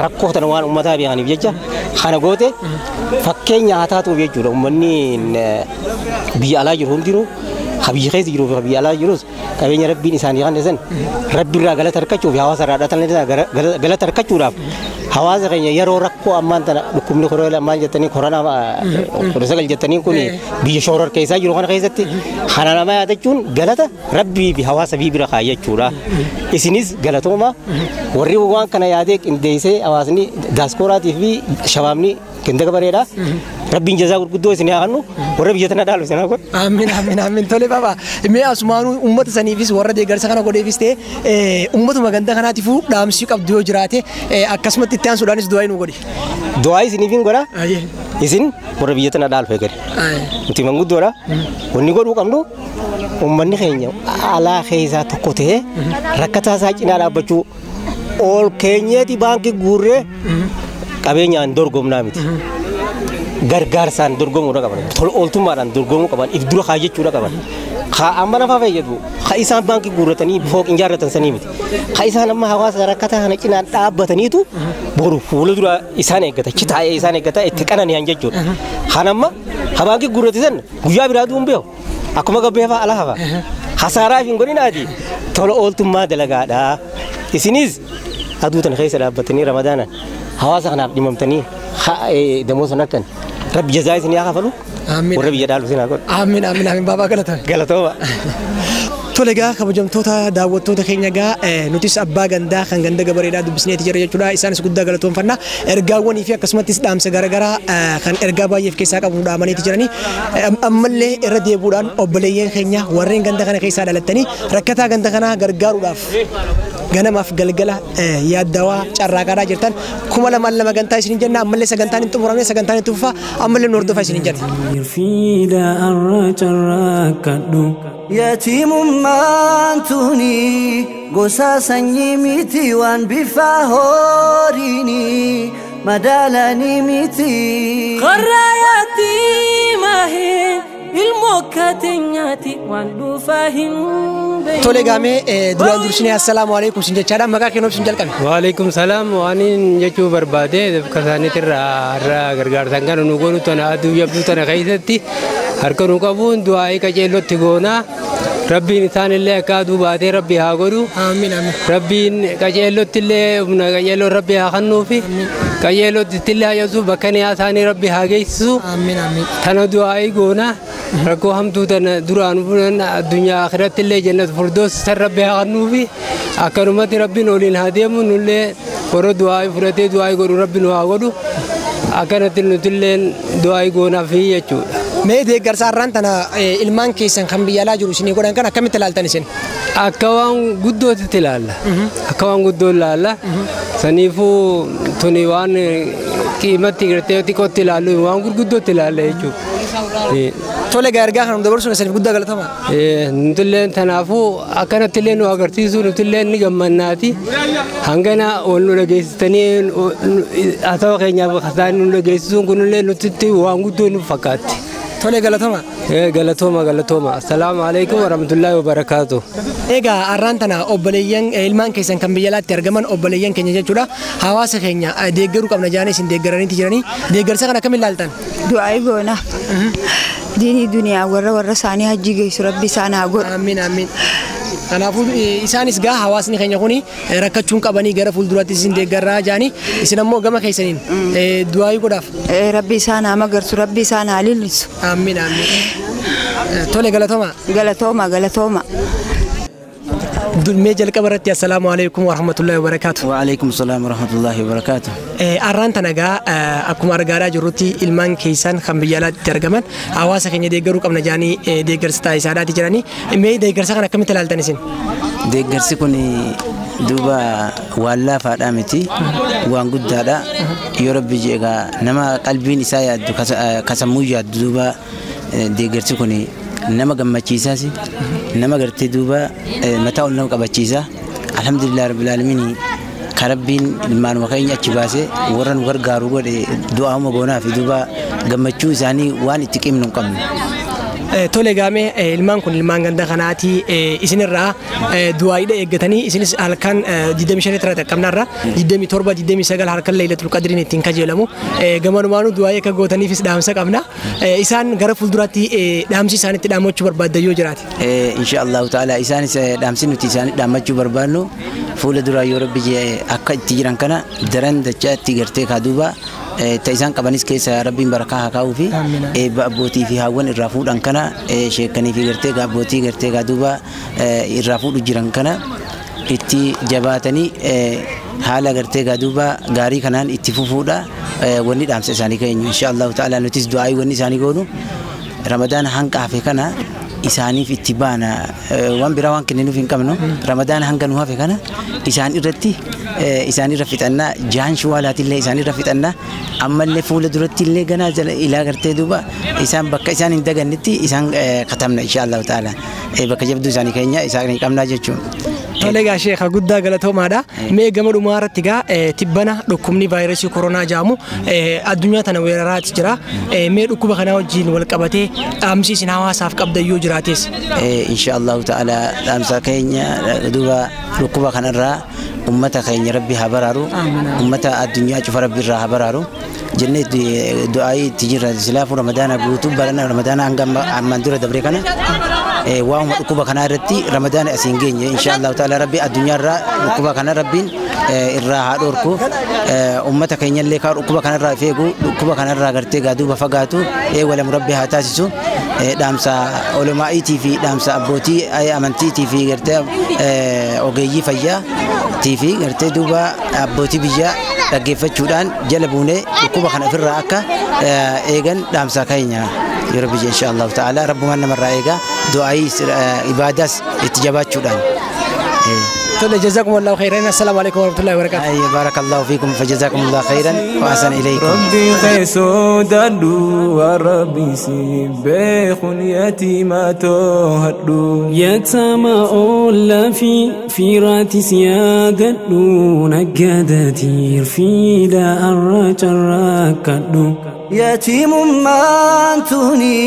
rakkoo tana waan uummataa beekaniif jecha kana goote fakkeenya haa taatuuf jechuudha uummanni biyya alaa jiru hundinuu biyya keessa jiruu fi biyya alaa jirus qabeenya rabbiin isaanii kan dhiisan rabbiirraa galata argachuuf hawaasa irraa dhalatan galata argachuudhaaf hawaasa keenya yeroo rakkoo ammaan tana dhukkubni koronaa ammaan jettanii koronaa 19 jettanii kun biyya shoror keessaa jiru kana keessatti kana nama yaadachuun galata rabbii fi hawaasa bira kaayyachuudha. Isinis galatooma warri waan kana yaadee qindeessee hawaasni daasporaatii fi shabaabni ganda gabareedha. Rabbiin jazaa gurguddoo isin haa kennu warra biyya tana dhaalu isin haa godhu. Amiin amiin amiin tole baba mee asumaanuu uummata saniifis warra deeggarsa kana godheefis ta'e uummatuma ganda kanaatiifuu dhaamsii qabdu yoo jiraate akkasumatti itti aansuudhaanis du'aa nu godhi. Du'aa isiniif hin godha. Isin warra biyya tana dhaalu eegale. Nuti manguddoodha. Wanni godhuu qabnu uummanni keenya alaa keessaa tokko ta'ee rakkataa isaa cinaa dhaabbachuu ol keenyeeti baankii guurree qabeenyaan dorgomnaa miti. Gargaarsaan dorgomuudha qaban. Tola ooltummaadhaan dorgomuu qaban. If dura kaayyachuudha qaban. Haa amma nafa fayyadu. Haa isaan baankii guurratanii fooqin ijaarratan sanii miti. Haa isaan amma hawaasa rakkataa kana cinaan dhaabbataniitu boru fuula dura isaan eeggata. Achi taa'ee isaan eeggata itti qanani'an jechuudha. Haan amma haa baankii guurratisan guyyaa biraa du'uun beeku. Akkuma gabbeefaa ala hafa. Hasaaraa hin godhinaati. Tola ooltummaa dalagaadha. Isinis aduu tana keessa dhaabbatanii ramadaanaan hawaasa kanaaf dhimamtanii damoo sana akkan rabbi jazaa isin haa kafalu warra biyya dhaalu isin haa godhu. Amiin amiin amiin baabaa galatame. Galatooma. Tole egaa kabajamtoota daawwattoota keenya egaa nutis abbaa gandaa kan ganda gabareedhaa dubbisneeti jira jechuudha. Isaanis guddaa galatoonfanna. Ergaawwanii fi akkasumattis dhaamsa garaagaraa kan ergaa baay'ee of keessaa qabu dhaamaniiti jiranii. Ammallee irra deebuudhaan obboleeyyan keenya warreen ganda kana keessaa dhalattanii rakkataa ganda kanaa gargaaruudhaaf ganamaaf galgala yaaddawaa carraaqaadhaa jirtan 2002 gantaa isiniin jenna. Ammallee sagantaan hin xumuramne sagantaan itti fufaa ammallee nu hordofaa isiniin jenna. Fiida arra carraaqadhu. Yatiimummaan tuni gosa sanyii miti waan bifa horiini madaalanii miti. Qarra yatiimaa ilmoo kateenyaati waan dhufaa hin beekne. Tole gaamee duraan dursinee assalaamu alaikum sin jechaadha. Maqaa kee nuuf sin jalqabe. Waalaikum salaam waan jechuu barbaade kasaanitirraa har'a gargaarsan kana nu goonu tana aduu yabduu tana keessatti harka nu qabuun du'aa'ii qajeellotti goonaa. Rabbiin isaan illee akka aduu baatee rabbi haa godhu. Amiin amiin. Rabbiin qajeellotti illee humna qajeelloo rabbi haa kennuufi. Qajeellotti illee haa jabsuuf bakka niyaa isaanii rabbi haa geessisu. Amiin amiin. Tana du'aa'ii goonaa. Rakkoo hamtuu tana duraan fuudhan addunyaa akhiratti illee jannatu furdoos san rabbi haa kennuufi. Akkanumatti rabbiin oliin haa deemu nullee warra du'aa'ii fudhatee du'aa'ii godhu rabbi nu haa godhu. Akkanatti nutillee du'aa'ii goonaaf jechuudha. Mee deeggarsa har'aan tana ilmaan keessan kan biyya alaa jiru isinii godhan kan akkamitti ilaaltan isin? Akka waan guddootti ilaalla. Akka waan guddoo ilaalla. Saniifuu tuni waan qiimatti gartee xiqqootti ilaallu waan gurguddootti ilaalla jechuudha. Tole egaa ergaa kana nu dabarsuun isiniif guddaa galatama. Nutillee tanaafuu akkanatti illee nu agarsiisu nutillee ni gammannaati. Hangana wal nu dhageessistanii haasawa keenyaaf kasaan nu dhageessisuun kunillee nutitti waan guddoo nu fakkaatti. Tole galatoma. Galatooma galatooma. Assalaamu alaikum warahmatullahi wabarakaatuh. Egaa har'aan tana obboleeyyan ilmaan keessan kan biyya alaatti argaman obboleeyyan keenya jechuudha. Hawaasa keenya deeggaruu qabna jedhanii isin deeggaraniiti jiranii. Deeggarsa kana akkamiin ilaaltan? Du'aa goona. Diinii duniyaa warra warra isaanii hajji geessu rabbi isaan haa godhu. Amiin amiin. Kanaafuu isaanis gaa hawaasni keenya kuni rakkachuun qabanii gara fuulduraatti isin deeggarraa jedhanii isin ammoo gama keessaniin du'aa godhaaf. Rabbi isaan haa magarsu rabbi isaan haa lillisu. Amiin amiin. Tole galatooma. Galatooma galatooma. Mee jalqaba irratti assalaamu alaikum warahmatullahi wabarakaatu. Wa alaikum salaam warahmatullahi wabarakaatu. Har'aan tana egaa akkuma argaa jirrutti ilmaan keessan kan biyya alaatti argaman hawaasa keenya deeggaruu qabna jedhanii deeggarsa taasisaadhaati jiranii. Mee deeggarsa kana akkamitti ilaaltan isin? Deeggarsi kun duuba waan laafaadhaa miti waan guddaadha. Yoo rabbi jedhe egaa nama qalbiin isaa yaaddu kasammuu yaaddu duuba Deeggarsi kun nama gammachiisaas, nama gartee duuba mataa ol nama qabachiisa. Alhamdulillah rabbil aalamiin, ka rabbiin ilmaanuma keenya achi baasee warra nu gargaaru godhe, du'auma goonaa fi duuba gammachuu isaanii waan itti qimnu hin qabnu. Tole gaamee, ilmaan kun ilmaan ganda kanaati. Isinirraa du'aayiidha eeggatanii, isinis halkan 25 irraa qaqqabnarra 27, 29 halkan Laylatul Qadriin ittiin kajeelamu gamanumaanuu du'aayii akka gootaniifis dhaamsa qabna. Isaan gara fuulduraatti dhaamsi isaanitti dhaammachuu barbaaddan yoo jiraate. Insha Allahu ta'ala, isaanis dhaamsi nuti isaanii dhaammachuu barbaadnu, fuula duraa yoo rabbi akka itti jiran kana daran dachaa itti gartee kaa duuba ta isaan qabanis keessa rabbiin barakaa haa kaa'uu fi eebba abbootii fi haawwan irraa fuudhan kana, sheekanii fi gartee abbootii gartee kaa duuba irraa fuudhu jiran kana itti jabaatanii haala gartee gaa duuba gaarii kanaan itti fufuudha wanni dhaamsa isaanii keenyu. Insha Allahu ta'ala, nutis du'aayii wanni isaanii goonu, Ramadaan hanga hafe kana isaaniif itti baana. Waan biraa waan kenninuuf hin qabnu. Ramadaan hanga nu hafe kana isaan irratti isaan irra fixannaa, jahan shuwaalaatillee isaan irra fixannaa, ammallee fuula duratti illee ganaa jala ilaa gartee duuba isaan bakka isaan hin dagannetti isaan katabna, insha Allahu ta'ala, bakka jabduu isaanii keenya isaan qabnaa jechuun. Tole egaa sheeka, guddaa galatoomaadha. Mee gama dhumaa irratti egaa tibbana dhukkubni vaayirasii koronaa jedhamu addunyaa tana weeraraati jira. Mee dhukkuba kanaa wajjin wal qabatee dhaamsi isin hawaasaaf qabdan yoo jiraates. Insha Allahu ta'ala, dhaamsa keenya duuba dhukkuba kanarraa ummata keenya rabbi haa baraaru, ummata addunyaa cufa rabbi irraa haa baraaru jennee du'aayii itti jirra. Silaafuu Ramadaana guutuu barana, Ramadaana hanga ammaan dura dabre kana waa'uma dhukkuba kanaa irratti Ramadaana asiin geenye. Insha Allahu ta'ala, rabbi addunyaarraa dhukkuba kana rabbiin irraa haa dhorku, ummata keenyallee kaa dhukkuba kanarraa of eegu, dhukkuba kanarraa gartee gaaduuba fagaatu eewwalamu rabbi haa taasisu. Dhaamsa olomaa'iitii fi dhaamsa abbootii amantiitii fi gartee ogeeyyii fayyaatii fi gartee duuba abbootii biyyaa dhaggeeffachuudhaan jala buunee dhukkuba kana ofirraa akka eegan dhaamsa keenya yeroo biyya, insha Allahu ta'ala, rabbumaan namarraa eegaa, du'aayii ibaadaas itti jabaachuudhaan. Tole, jazakum Allahu khairan. Assalaamu alaikum warahmatullahi wabarakatuh. Barakallahu fiikum, fajazakum Allah khairan wa ahsana ilaykum. Rabbi sodaadhu, waan rabbi si beekun yatiima too'adhu. Yatama oollaa fi fiiraatis yaadadhu, naggaadatiir fiida arra carraakkadhu. Yatiimummaan tuni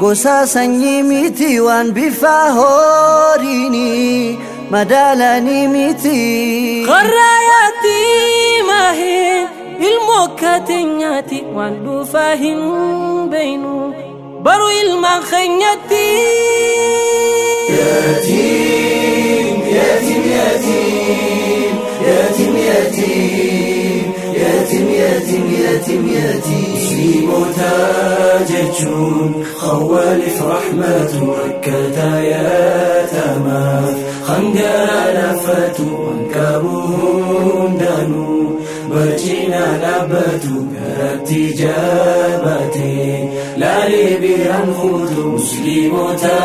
gosa sanyii miti, waan bifa horiini madaalanii miti. Qorraa yatiimaa ilmoo kateenyaati, waan dhufaa hin beeynu baru ilmaan keenyatti. يتيم يتيم يتيم يتيم يتيم يتيم يتيم يتيم يتيم مسلموتا jechuun khawwalif rahmatu, rakkataa yaatamaaf hangara laafatu, waan qabu hundaanuu barcina dhaabbatu, garatti jabaate laalee biraan fuutu. Musliimota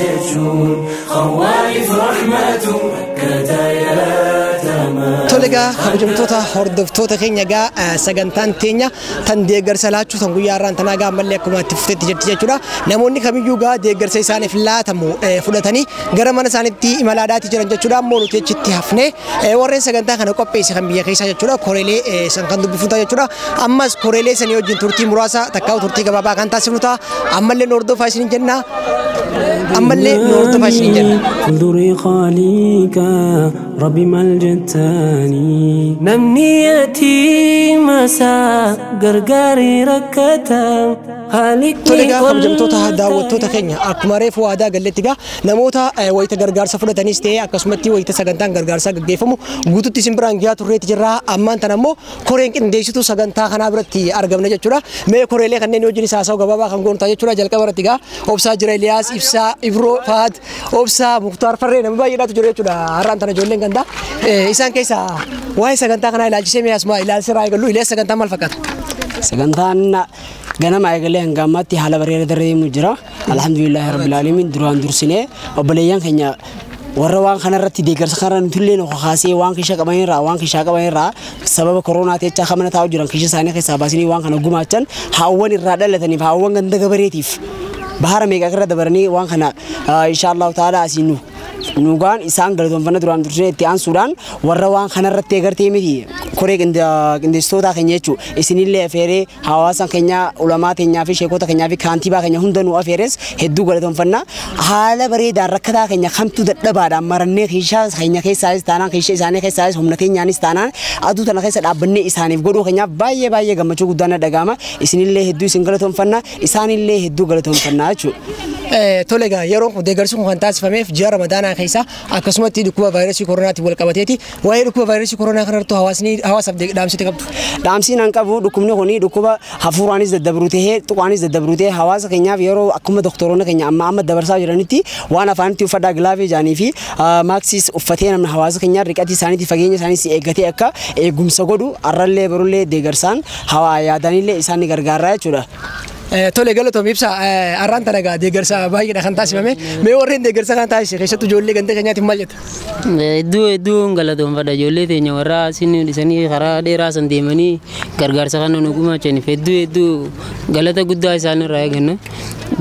jechuun khawwalif rahmatu, rakkataa yaatamaaf. Tole egaa, kabajamtoota hordoftoota keenya, egaa sagantaan teenya tan deeggarsa laachuu tan guyyaa har'aan tanaa egaa ammallee akkuma itti fufteetti jirti jechuudha. Namoonni kamiyyuu egaa deeggarsa isaaniif laatamu fudhatanii gara mana isaaniitti imalaadhaati jiran jechuudha. Ammoo nuti achitti hafnee warreen sagantaa kana qopheesse kan biyya keessaa jechuudha. Koreelee san kan dubbifnu jechuudha. Ammas koreelee sanii wajjin turtii muraasa takkaa turtii gabaabaa kan taasifnu ta'a. Ammallee nu hordofaa isiniin jenna. Ammallee nu hordofaa isiniin jenna. Fuuldurii khaliiqaa rabbi maal jettaanii. Namni yatiima isaa gargaaree rakkataa. Tole egaa, kabajamtoota daawwattoota keenya, akkuma reefu waadaa galletti egaa namoota wayita gargaarsa fudhatanis ta'ee akkasumatti wayita sagantaan gargaarsaa gaggeeffamu guututti isin biraan giyaa turreetti jirra. Ammaan tana immoo koreen qindeessituu sagantaa kanaa biratti argamna jechuudha. Mee koreelee kanneen wajjin haasa'u gabaabaa kan goonu ta'a jechuudha. Jalqaba irratti egaa Obsaa jira, Eliyaas, Ibsaa, Ibroo, Fahat, Obsaa, Muktaar Farree, nama baay'eedhaatu jira jechuudha. Har'aan tana ijoolleen gandaa. Isaan keessaa waa'ee sagantaa kanaa ilaalchisee mee asuma ilaalchisee irraa eegallu. Iliyaas, sagantaan maal fakkaata? Sagantaan ganama eegalee hanga ammaatti haala bareedaa deemu jira. Alhamdulillahi rabbil alamin, duraan dursinee obboleeyyan keenya Warra waan kanarratti deeggarsa kanarra nutullee nu kakaasee waan kisha qabanirraa waan kishaa qabanirraa sababa koronaa jecha kamana taa'u jiran kisha isaanii keessaa baasanii waan kana gumaachan haawwan irraa dhalataniif haawwan ganda gabareetiif bahara meeqa irra dabaranii waan kana insha Allah ta'ala asiin nu nugaan isaan galatoonfanna duraan dursee itti aansuudhaan warra waan kanarratti agartee miti koree qindeessitoota keenya jechuudha. Isinillee afeeree hawaasa keenya ulamaa keenyaa fi sheekota keenyaa fi kaantibaa keenya hunda nu afeeres hedduu galatoonfanna. Haala bareedaan rakkataa keenya kamtu dadhabaadhaan marannee keeshaa keenya keessaayis taanaan keeshaa isaanii keessaayis humna keenyaanis taanaan aduu tana keessa dhaabbannee isaaniif godhuu keenyaaf baay'ee baay'ee gammachuu guddaan na dhaga'ama. Isinillee hedduu isin galatoonfanna isaanillee hedduu galatoonfanna jechuudha. Tole egaa yeroo deeggarsi kun kan taasifameef ji'a Ramadaanaa keessa akkasumatti dhukkuba vaayirasii koronaatiin wal qabateeti. Waa'ee dhukkuba vaayirasii koronaa kanarratti hawaasni hawaasaaf dhaamsite qabdu. Dhaamsiin an qabu dhukkubni kun dhukkuba hafuuraanis daddabru tahee tuqaanis daddabru tahee hawaasa keenyaaf yeroo akkuma doktoroonni keenya amma amma dabarsaa jiranitti waan afaanitti uffadhaa gilaafii jaanii fi maaksiis uffatee namni hawaasa keenyaa riqatii isaaniitti fageenya isaaniis eeggatee akka eegumsa godhu arrallee barullee deeggarsaan hawaa yaadanillee isaan ni gargaaraa jechuudha. Tole galatoom ibsa arraan tana egaa deeggarsa baay'eedha kan taasifame. Mee warreen deeggarsa kan taasise keessattuu ijoollee ganda keenyaatiif maal jetta? Hedduu hedduun galatoomfadha ijoollee teenya warra isin dhisanii karaa dheeraa san deemanii gargaarsa kana nu gumaachaniif hedduu hedduu galata guddaa isaanirraa eeganna.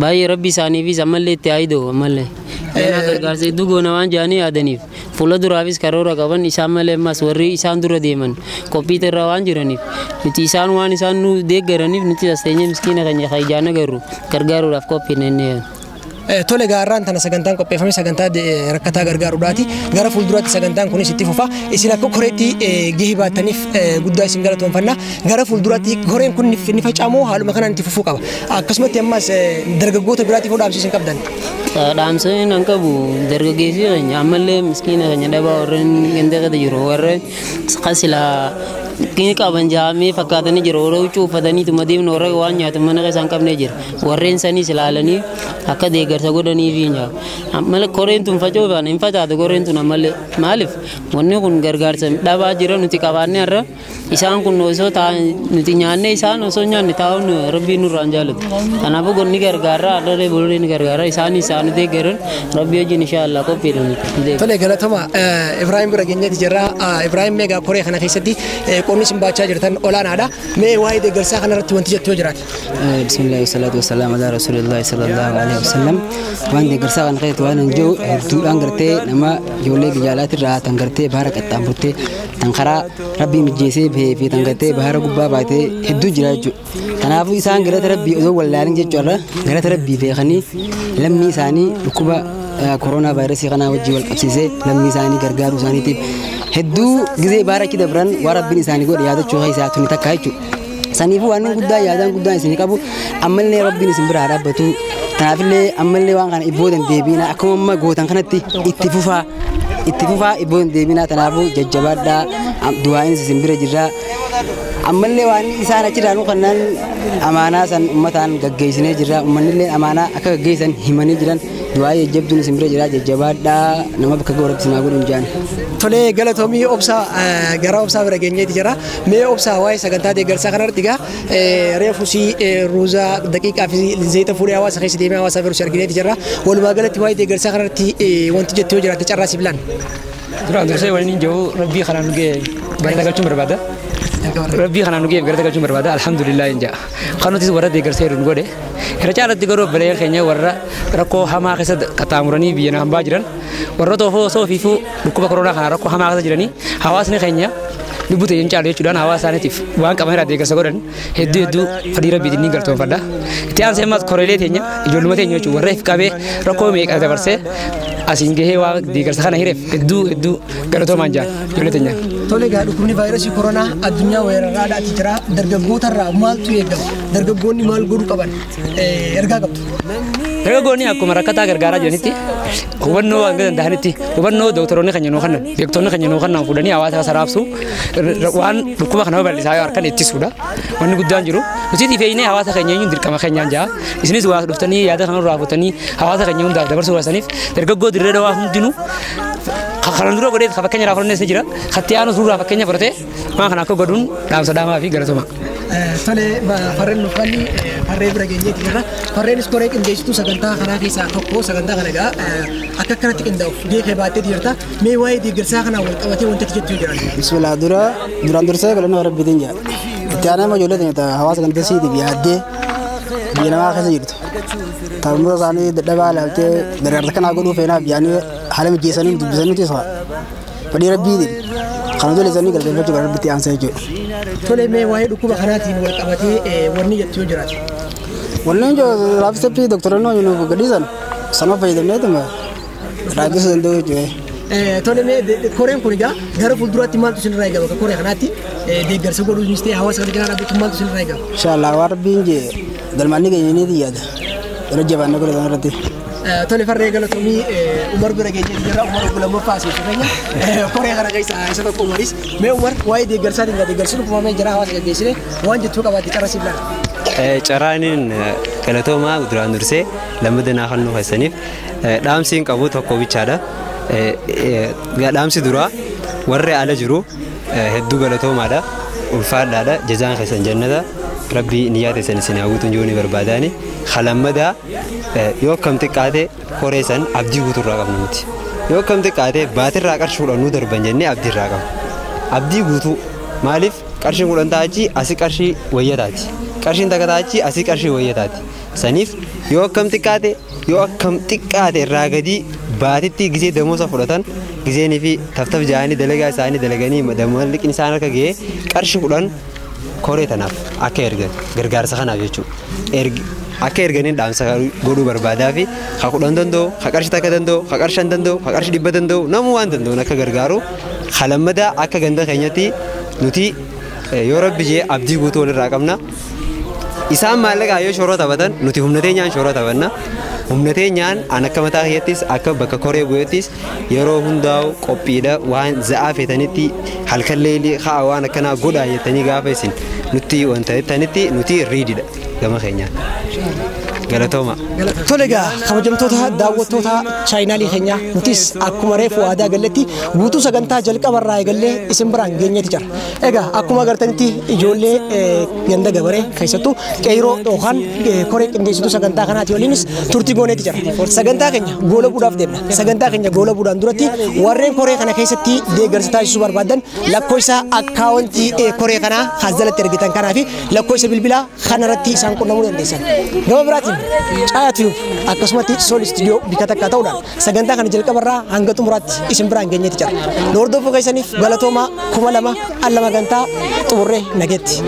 Baay'ee rabbi isaaniifis ammallee itti haa ida'u ammallee. Kanaaf gargaarsa hedduu goona waan jedhanii yaadaniif fuula duraafis karoora qaban isaan malee ammas warri isaan dura deeman qophii irra waan jiraniif nuti isaan waan isaan nu deeggaraniif nuti as teenyee miskiina keenya kan ijaan agarru gargaaruudhaaf qophiin inni yaadu. Tole egaa arraan tana sagantaan qopheeffame sagantaa rakkataa gargaaruudhaati. Gara fuulduraatti sagantaan kunis itti fufa. Isin akka koreetti gahee baattaniif guddaa isin galatoonfanna. Gara fuulduraatti koreen kun ni facaamoo haaluma kanaan itti fufuu qaba. Akkasumatti ammas dargaggoota biraatiif dhaamsa isin qabdan. Dhaamsa nan qabu dargaggeessi keenya ammallee miskiina keenya dhabaa warreen ganda keessa jiru warreen qasilaa kini qaban jaamee fakkaatanii jiru warra huccuu uffatanii tuma deemnu warra waan nyaatan mana keessa hin qabne jira warreen saniis ilaalanii akka deeggarsa godhanii fi nyaatu. Ammallee koreen tun faca'uu baana hin facaatu koreen tun ammallee maaliif wanni kun gargaarsa dhabaa jira nuti qabaannee har'a isaan kun osoo nuti nyaannee isaan osoo nyaanne taa'uun rabbii nurraa hin jaallatu. Kanaafuu gonni gargaarraa har'aree boruun ni gargaara isaan isaan deeggaran rabbii wajjin inshaAllah qophiidha nuti. Tole galatoma Ibrahim bira geenyeeti jirra. Ibrahim meegaa koree kana keessatti qonni isin baachaa jirtan olaanaadha. Mee waa'ee deeggarsaa kanarratti wanti jettu yoo jiraate. Bismillaahi wasalaatu wasalaamu alaa rasuulillaahi sallallahu alaihi wasallam. Waan deeggarsaa kana keessatti waan hin jiru hedduudhaan gartee nama ijoollee biyya alaatirraa tan gartee bahara qaxxaamurtee tan karaa rabbii mijjeessee bahee fi tan gartee bahara gubbaa baatee hedduu jira jechuudha. Kanaafuu isaan galata rabbii osoo wallaalin jechuudha galata rabbii beekanii lammii isaanii dhukkuba koronaa vaayirasii kanaa wajjin wal qabsiisee lammii isaanii gargaaruu isaaniitiif hedduu gizee bahara achi dabran waan rabbiin isaanii godhe yaadachuu isaa tuni takka jechuudha. Saniifuu waan guddaa yaadaan guddaan isinii qabu ammallee rabbiin isin biraa dhaabbatu. Kanaafillee ammallee waan kana ibboo dandeebiinaa akkuma amma gootan kanatti itti fufaa itti fufaa ibboo dandeebiinaa kanaafuu jajjabaadhaa du'aa'inis isin bira jirraa. Ammallee waan isaan achirraa nu kannaan amaanaa san uummataan gaggeessinee jirra uummanillee amaanaa akka gaggeessan himanii jiran du'aa jajjabduun isin bira jira jajjabaadhaa nama bakka ga'u rabbi isin haa godhu hin jaan. Tole galatoomii obsaa gara obsaa bira geenyeeti jira. Mee obsaa waa'ee sagantaa deeggarsaa kanarratti egaa reefusii ruuzaa daqiiqaa fi zayita fuudhee hawaasa keessa deemee hawaasa biroo argineeti jira. Walumaa galatti waa'ee deeggarsaa kanarratti wanti jettu yoo jiraate carraa siif laan. Duraan dursee waliin hin jiru rabbii kanaan nu ga'e galata galchuun barbaada. Rabbii kanaan nu ga'eef galata galchuun barbaada alhamdulillah hin ja'a. Kan nutis warra deeggarsa hedduu nu godhe. Irra caalatti garuu obboleeyyan keenya warra rakkoo hamaa keessa qaxxaamuranii biyya hambaa jiran warra toofoo osoo ofiifuu dhukkuba koronaa kana rakkoo hamaa keessa jiranii hawaasni keenya lubbuu ta'e hin caalu jechuudhaan hawaasa isaaniitiif waan qaban irraa deeggarsa godhan hedduu hedduu fedhii rabbiitiin ni galatoomfadha. Itti aansee ammas koreelee teenya ijoolluma teenya jechuun warra if qabee rakkoo meeqa dabarsee asiin gahee waan deeggarsa kana hireef hedduu hedduu galatoomaan jaan ijoollee teenyaan. Tole egaa dhukkubni vaayirasii koronaa addunyaa weeraraadhaati jira. Dargaggoota irraa maaltu eegama? Dargaggoonni maal godhuu qaban? Ergaa qabdu. Dargaggoonni akkuma rakkataa gargaaraa jiranitti hubannoo hanga danda'anitti hubannoo doktoroonni keenya nuu kennan beektonni keenya nuu kennan fuudhanii hawaasa keessa raabsuu waan dhukkuba kana babal'isaa yoo harkan ittisuudha. Wanni guddaan jiru nuti ifeeyinee hawaasa keenya eenyuun dirqama keenyaan ja'a. Isinis waa dhuftanii yaada kana irraa fuutanii hawaasa keenya hundaaf dabarsuu baasaniif dargaggoo dirree dhawaa hundinuu kanan dura godhee fakkeenya irraa fudhannees ni jira. Katti aanu suuraa fakkeenya fudhatee waan kana akka godhuun dhaamsa dhaamaa fi galatoma. Tole farreen nufalli farree bira geenyeeti jirra. Farreenis koree qindeessituu sagantaa kanaa keessaa tokko sagantaa kana egaa akka akkanatti qindaa'uuf geekee baattee jirta. Mee waa'ee deeggarsaa kanaa wal qabatee wanti ati jettu jiran. Bismillah dura duraan dursee galannoo rabbiitiin jira. Itti aanee immoo ijoollee teenya hawaasa ganda siitiif yaaddee biyya namaa keessa jirtu. Taa'umsa isaanii dadhabaa ilaaltee gargaarsa kanaa godhuu feenaaf yaanii haala mijeessanii dubbisanii isa. Fedhii rabbiitiin kan ijoollee isaanii galateeffachuu gara rabbiitti aansee jechuudha. Tole mee waa'ee dhukkuba kanaatiin wal qabatee wanni jettu yoo jiraate. Wanni jiru raabsee doktoroonni nuuf gadhiisan sanuma fayyadamneetuma raabsuu danda'u jechuudha. Tole mee koreen kun egaa gara fuulduraatti maaltu isinirraa eegama? Akka koree kanaatti deeggarsa godhuunis ta'e hawaasa kana cinaa dhaabbachuun maaltu isinirraa eegama? Inshallah waan rabbiin jee galmaanni keenya ni yaada. Yeroo jabaannee godhatan irratti. Tole farree galatoomii Umar bira geenyee jirra. Umar obbo lammaffaa asii keenya koree kana keessa isa tokko Umaris. Mee Umar waa'ee deeggarsaatiin egaa deeggarsi dhufamee jira hawaasa gaggeessine waan jettuu qabaatte carra siif laata. Carraaniin galatoomaa duraan dursee lammadanaa kan nu keessaniif dhaamsi hin qabu tokko bichaadha. Dhaamsi duraa warri ala jiru hedduu galatoomaadha. Ulfaadhaadha. Jazaan keessan jannata. Rabbi niyyaa teessan isin hawwituun jiru ni barbaadaani. Halammadaa yoo akkam xiqqaate koree san abdii guutuurraa qabnu nuti. Yoo akkam xiqqaate baatirraa qarshii kudhan nuu darban jennee abdiirraa qabna. Abdii guutuu maaliif qarshiin kudhan taachi asii qarshii wayya taati. Qarshiin takka taachi asii qarshii wayya taati. Saniif yoo akkam xiqqaate irraa gadii baatitti gisee damoosa fudhatan giseenii fi taftaf ja'anii dalagaa isaanii dalaganii maallaqni isaan harka ga'ee qarshii kudhan koree tanaaf akka ergan gargaarsa kanaaf jechuudha. Akka erganiin dhaamsa godhuu barbaadaa fi ka kudhan danda'u, ka qarshii takka danda'u, ka qarshii shan danda'u, ka qarshii dhibba danda'u namuu waan danda'uun akka gargaaru halammadaa akka ganda keenyatti nuti yoo rabbi jee abdii guutuu walirraa qabna. Isaan maallaqaa yoo shoora taphatan nuti humna teenyaan shoora taphanna. Humna teenyaan an akka mataa kiyyattis akka bakka koree bu'eettis yeroo hundaa'u qophiidha waan za'aa feetanitti halkan leelii ha'a waan akkanaa godhaa jettanii gaafa isin nutti wanta jettanitti nuti riididha gama keenyaan. Galatooma. Tole egaa kabajamtoota daawwattoota chaayinaalii keenyaa nutis akkuma reefu waadaa galletti guutuu sagantaa jalqabarraa eegallee isin biraan geenyeeti jira. Egaa akkuma agartanitti ijoollee ganda gabaree keessattuu qeyroo yookaan koree qindeessituu sagantaa kanaati waliinis turtii gooneeti jira. Sagantaa keenya goolabuudhaaf deemna. Sagantaa keenya goolabuudhaan duratti warreen koree kana keessatti deeggarsa taasisuu barbaadan lakkoofsa akkaawuntii koree kanaa jalatti argitan kanaa fi lakkoofsa bilbilaa kanarratti isaan qunnamuu dandeessan. Gama biraatiin Caayaa Tube akkasumatti Sool Studio bika takka ta'uudhaan sagantaa kana jalqabarraa hanga xumuraatti isin biraan geenyeeti jira. Nu hordofuu keessaniif galatoomaa 2002 gantaa xumurree nageetti.